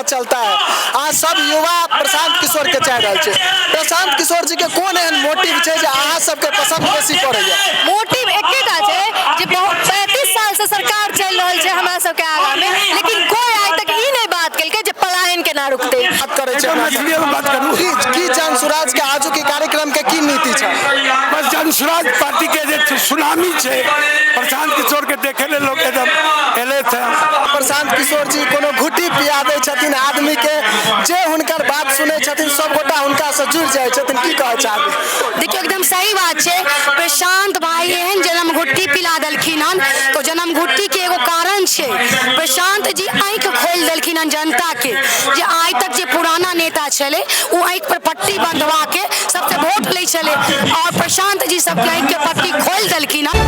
जमाना चलता है। अहाँ सब युवा प्रशांत किशोर के चाहि रहल छै। प्रशांत किशोर जी के कोन एहन मोटिव छै जे अहाँ सबके पसंद बेसी पड़ैया? मोटिव एकेटा छै जे बहुत 35 साल से सरकार चलि रहल छै हमरा सबके आगा में, लेकिन कोई आइ तक ई नहि बात केलकै जे पलायन केना रुकतै। बात करै छै एकदम मैथिलीए में बात करू। की जन सुराज के आजू के कार्यक्रम के की नीति छै? बस जन सुराज पार्टी के जे सुनामी छै, प्रशांत किशोर के देखे ले लोग एकदम एले थे। प्रशांत किशोर जी कोनो घुटी पिया दै छथिन आदमी के, जे हुनकर बात सुनै छथिन सब गोटा हुनका से जुड़ि जाइ छथिन। की कहै चाहबै? देखियौ, एकदम सही बात छै। प्रशांत भाई एहन जन्म घुट्टी पिला देलखिन हन, तो जन्म घुट्टी के एगो कारण छै। प्रशांत जी आँखि खोलि देलखिन हन जनता के, जे आइ तक जे पुराना नेता छलै ओ आँखि पर पट्टी बंधवा के सबसे वोट लै छलै, और प्रशांत जी सबके आँखि के पट्टी खोलि देलखिन हन।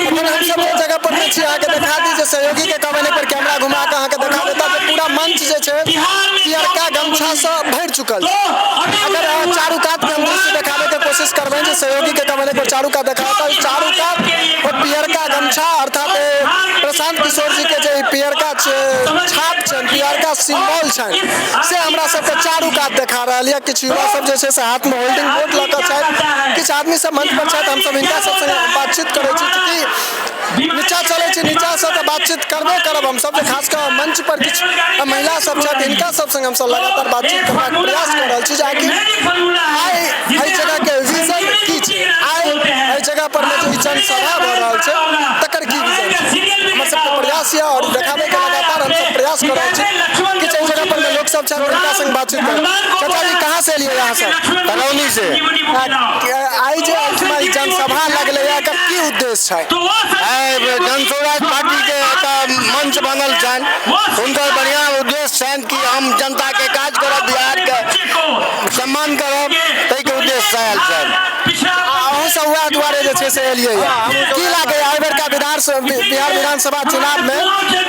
अखन हमसब जे जगह पर छी अहाँके देखा दी जे सहयोगी के कहबनि पर कैमरा घुमा के अहाँके देखा देता जे पूरा मंच जे छै पियरका गमछा से भरि चुकल छै। अगर अहाँ चारू कात के हम दृश्य देखाबे के कोशिश करबै जे सहयोगी के कहबनि पर चारू कात देखा तऽ चारू कात ओ पियरका गमछा, अर्थात प्रशांत किशोर जी के जे ई पियरका छाप छनि, पियरका सिम्बल छनि, से हमरा सबके चारू कात देखा रहल यऽ। किछु युवा सब जे छै से हाथ में होल्डिंग बोर्ड लऽ कऽ छथि, किछु आदमी सब मंच पर छथि। हमसब हिनका सबसँ बातचीत करै छी। चूँकि नीचा चलै छी, नीचा से तऽ बातचीत करबे करब हमसब, जे खास कऽ मंच पर किछु महिला सब छथि, हिनका सब संग हमसब लगातार बातचीत करबाक प्रयास कऽ रहल छी जे आखिर आइ एहि जगह के विजन की छै, आइ एहि जगह पर मे जे ई जनसभा भऽ रहल छै तकर की विजन छै। हमर सबके प्रयास यऽ और देखाबे के लगातार हमसब प्रयास कऽ रहल छी। किछु एहि जगह पर मे लोक सब छथि, हुनका संग बातचीत करब। चाचा जी, कहाँ से एलियै अहाँ सब? तरौनी से। आइ जे एहिठमा ई जनसभा लगलै एकर की उद्देश्य छै? जन स्वराज पार्टी के एतऽ मंच बनल छनि, हुनकर बढ़िया उद्देश्य छनि कि हम जनता के काज करब, बिहार के सम्मान करब, ताहिके उद्देश्य से आयल छनि। अहूँ सब वएह दुआरे जे छै से एलियै। की लागैया एहि बेरका बिहार विधानसभा चुनाव में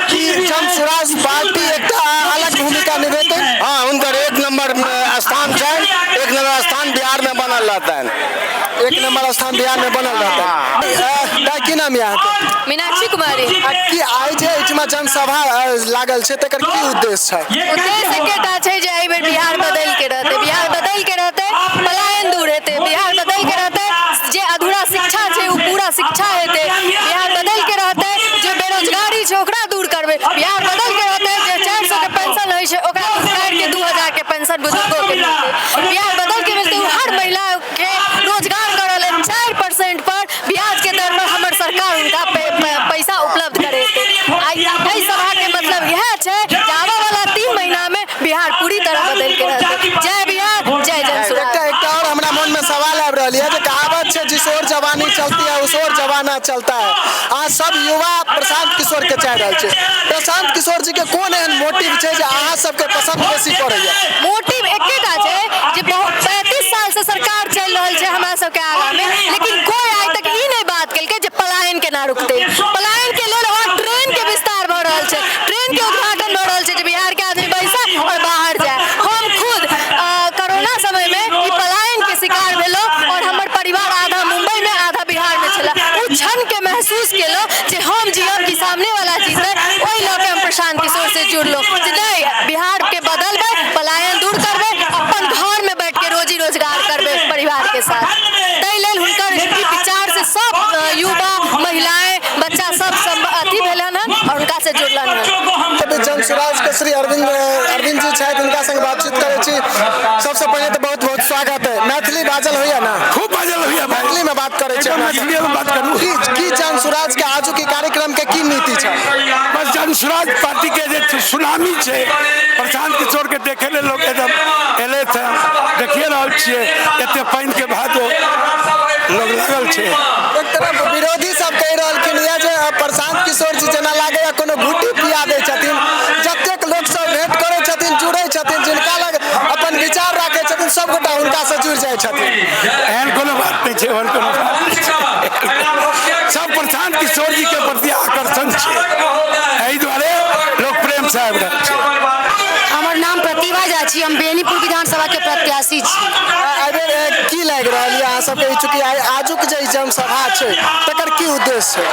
कि जन स्वराज पार्टी एकटा अलग भूमिका निभेतै? हाँ, हुनकर एक नंबर स्थान छनि, एक नंबर स्थान बिहार में बनल रहतनि। एक नंबर स्थान बिहार में बनल रहतनि। की नाम यऽ अहाँके? मीनाक्षी कुमारी। की आइ जे एहिठमा जनसभा लागल छै तकर की उद्देश्य छै? उद्देश्य एकेटा छै जे एहि बेर बिहार बदलि के रहतै, बिहार बदलि के रहतै, पलायन दूर हेतै, बिहार बदलि के रहतै, जे अधूरा शिक्षा छै ओ पूरा शिक्षा हेतै, बिहार बदलि के रहतै, जे बेरोजगारी छै ओकरा दूर करबै, बिहार बदलि के रहतै, जे 400 के पेंशन होइ छै ओकरा उतारि के 2000 के पेंशन बुजुर्गो के मिलतै, बिहार बदलि के मिलतै, हर महिला के रोजगार करऽ लेल 4% पर ब्याज के दर पर हमर सरकार हुनका पैसा उपलब्ध करेतै। एहि सभा के मतलब इएह छै जे आबऽ वाला 3 महीना में बिहार पूरी तरह बदलि के रहतै। जय बिहार, जय जन सुराज। एकटा और हमरा मन में सवाल आबि रहल यऽ जे कहावत छै जिस ओर जवानी चलती है उस ओर जमाना चलता है। अहाँ सब युवा प्रशांत किशोर के चाहि रहल छी। प्रशांत किशोर जी के कोन एहन मोटिव छै जे अहाँ सबके पसंद बेसी पड़ैया? मोटिव एकेटा छै जे 35 साल से सरकार चलि रहल छै हमरा सबके आगा में, लेकिन कोई आइ तक ई नहि बात केलकै जे पलायन केना रुकतै। पलायन के लेल और ट्रेन के विस्तार भऽ रहल छै, ट्रेन के उद्घाटन भऽ रहल छै जे बिहार के आदमी बैसे और बाहर जाए। हम खुद कोरोना समय में ई पलायन के शिकार भेलहुँ और हमर परिवार आधा मुंबई में आधा बिहार में छलै। ओ क्षण के महसूस केलहुँ जे हम जियब कि सामने वाला जीतै, ओहि लऽ के हम प्रशांत किशोर से जुड़लहुँ जे नहि, बिहार के बदलबै, पलायन दूर करबै, अपन घर में बैठ के रोजी रोजगार करबै परिवार के साथ। ताहि लेल हुनकर ई विचार से सब युवा, महिलाएं, बच्चा सब अथी भेलन हन और हुनका से जुड़लन हन। तब जन सुराज के श्री अरविंद जी छथि, हिनका संग बातचीत करै छी। सबसे पहिले तऽ बहुत बहुत स्वागत है। मैथिली बाजल होइया ना? खूब बाजल होइया भाई। मैथिली में बात करै छी। एकदम मैथिली में बात करू। की जन सुराज के आजू के कार्यक्रम के की नीति छै? बस जन सुराज पार्टी के जे सुनामी छै, प्रशांत किशोर के देखे ले लोग एकदम एले थे, देखिए रहल छियै एते पानि के बादो लोग लागल छै। एक तरफ विरोधी सब कहि रहलखिन यऽ जे प्रशांत किशोर जी जेना लागैया कोनो घुटी पिया दै छथिन, जतेक लोक सब भेंट करै छथिन, जुड़ै छथिन, जिनका लग अपन विचार राखै छथिन सबगोटा हुनका से जुड़ि जाइ छथिन। एहन कोनो बात नहि छै, एहन कोनो बात नहि छै। सब प्रशांत किशोर जी के प्रति आकर्षण छै, एहि दुआरे लोक प्रेम से आबि रहल छै। हमर नाम प्रतिभा झा छी, हम बेनीपुर विधानसभा के प्रत्याशी छी। एहि बेर की लागि रहल यऽ अहाँ सबके ई चूँकि आइ आजुक जे ई जनसभा छै तकर की उद्देश्य छै?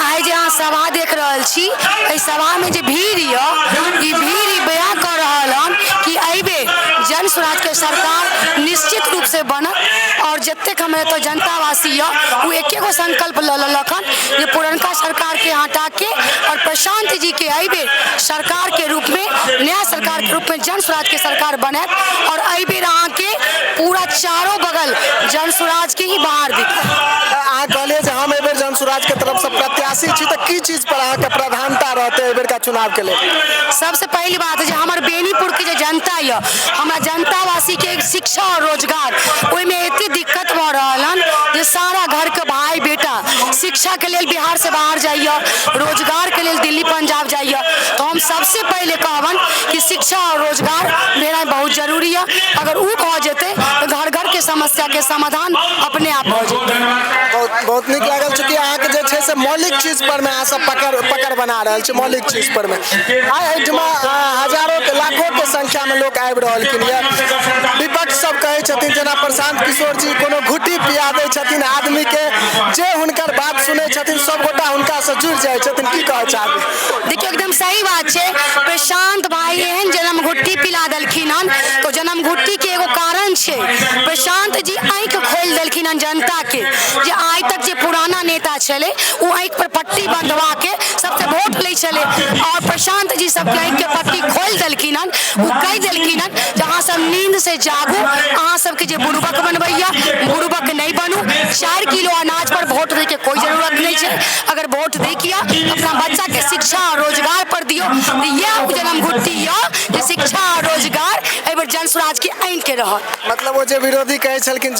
आइ जे अहाँ सभा देख रहल छी, एहि सभामे जे भीड़ यऽ, ई भीड़ ई बयां कऽ रहल हन कि एहिबेर जन स्वराजके सरकार निश्चित रूपसँ बनत। आओर जतेक हमर एतऽ जनतावासी यऽ, ओ एके गो संकल्प लऽ लेलक हन जे पुरनका सरकारके हटाके आओर प्रशांत जीके एहिबेर सरकारके रूपमे, नया सरकारके रूपमे जन स्वराजके सरकार बनायत। आओर एहिबेर अहाँके पूरा चारो बगल जन स्वराजके ही बाहर दिखत। अहाँ कहलियै जे हम एहिबेर जन स्वराजके तरफसँ प्रत्याशी छी, तऽ की चीज पर अहाँके प्रधानता रहतै एहिबेरका चुनावके लेल? सबसे पहिल बात जे हमर बेनीपुरके जे जनता यऽ, हमरा जनतावासीके शिक्षा आओर रोजगार, ओहिमे एते दिक्कत भऽ रहल हन जे सारा घरके भाय बेटा शिक्षाके लेल बिहारसँ बाहर जाइए, रोजगारके लेल दिल्ली पंजाब जाइए। तऽ हम सबसे पहिले कहबनि कि शिक्षा आओर रोजगार भेनाइ बहुत जरूरी यऽ। अगर ओ भऽ जेतै तऽ घर घरके समस्याके समाधान अपने आप भऽ जेतै। बहुत बहुत नीक लागल। चूँकि अहाँके जे छै से मौलिक चीज पर मे अहाँ सब पकड़ पकड़ बना रहल छी मौलिक चीज पर मे। आइ एहिठमा हजारों के लाखों के संख्या में लोक आबि रहलखिन यऽ। विपक्ष सब कहै छथिन, जेना प्रशांत किशोर जी कोनो घुटी पिया दै छथिन आदमी के, जे हुनकर बात सुनै छथिन सब गोटा हुनका से जुड़ि जाइ छथिन, की कहऽ चाहबै? देखियौ, एकदम सही बात छै। प्रशांत भाई एहन जन्म घुट्टी पिला देलखिन हन, तो जन्म घुट्टी के एगो कारण छै। प्रशांत जी आँखि खोलि देलखिन हन जनता के, जे आइ तक जे पुराना नेता छलै ओ आँखि पर पट्टी बंधवा के सबसे वोट लै छलै, और प्रशांत जी सबके आँखि के पट्टी खोलि देलखिन हन। ओ कहि देलखिन हन जे अहाँ सब नींद से जागू, अहाँ सबके जे बुड़बक बनबैया, बुड़बक नहि बनू। 4 किलो अनाज पर वोट दै के कोई जरूरत नहीं छै। अगर वोट दै के यऽ, अपना बच्चा के शिक्षा और रोजगार पर दियौ। तऽ इएह जन्म घुट्टी यऽ जे शिक्षा और रोजगार एहिबेर जन स्वराज के आनि के रहत। मतलब ओ जे विरोधी कहै छलखिन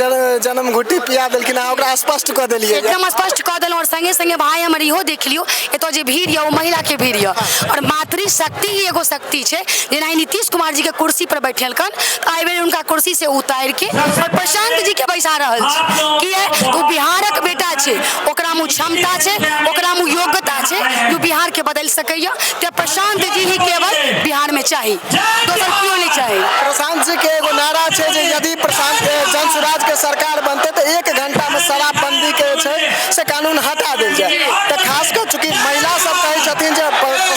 जन्म घुट्टी पिया देलखिन, अहाँ ओकरा स्पष्ट कऽ देलियै। एकदम स्पष्ट कऽ देलहुँ। और संगे संगे भाई हमर इहो देख लियौ, एतऽ जे भीड़ यऽ ओ महिला के भीड़ यऽ, और मातृशक्ति ही एगो शक्ति छै। जेना नीतीश कुमार जी के कुर्सी पर बैठेलकन, तऽ एहि बेर हुनका कुर्सी से उतारि के और प्रशांत जी के बैसा रहल छै। किए? ओ बिहारक बेटा छै, ओकरा मे क्षमता छै, ओकरा मे योग्यता छै जे बिहार के बदलि सकैया। तऽ प्रशांत जी ही केवल बिहार में चाही, दोसर केओ नहीं चाही। प्रशांत जी के एगो नारा छै जे यदि प्रशांत जन स्वराज के सरकार बनतै तऽ 1 घंटा में शराबबंदी के छै से कानून हटा देल जाय। तऽ खास कऽ चूँकि महिला सब कहै छथिन जे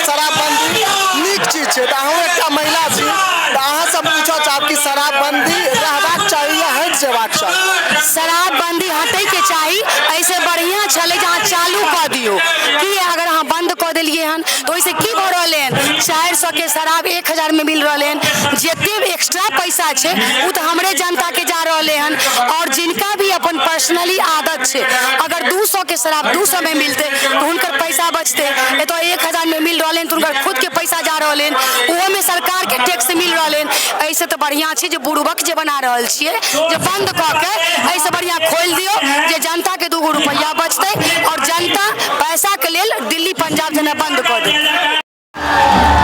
शराबबंदी नीक चीज छै, तऽ अहूँ एकटा महिला छी, तऽ अहाँ सब पूछऽ चाहब कि शराबबंदी रहबाक चाही या हटि जेबाक चाही? शराबबंदी हटैके चाही। एहिसँ बढ़िआँ छलै जे अहाँ चालू कऽ दियौ। कि अगर अहाँ बंद कऽ देलियै हन तऽ ओहिसँ की भऽ रहलै हन? 400 के शराब 1000 में मिल रहलै हन। जते एक्स्ट्रा पैसा छै ओ तऽ हमरे जनताके जा रहलै हन। और जिनका भी अपन पर्सनली आदत छै, अगर 200 के शराब 200 में मिलतै तऽ हुनकर पैसा बचतै। एतऽ 1000 में मिल रहलै हन तऽ हुनकर खुदके पैसा जा रहलै हन, ओहोमे सरकारके टैक्स मिल रहलै हन। एहिसँ तऽ बढ़िआँ छै जे बुड़बक जे बना रहल छियै जे बंद कऽ के, एहिसँ बढ़िआँ खोलि दियौ जे जनताके 2 गो रुपैआ बचतै और जनता पैसाके लेल दिल्ली पंजाब जेना बंद कऽ देतै।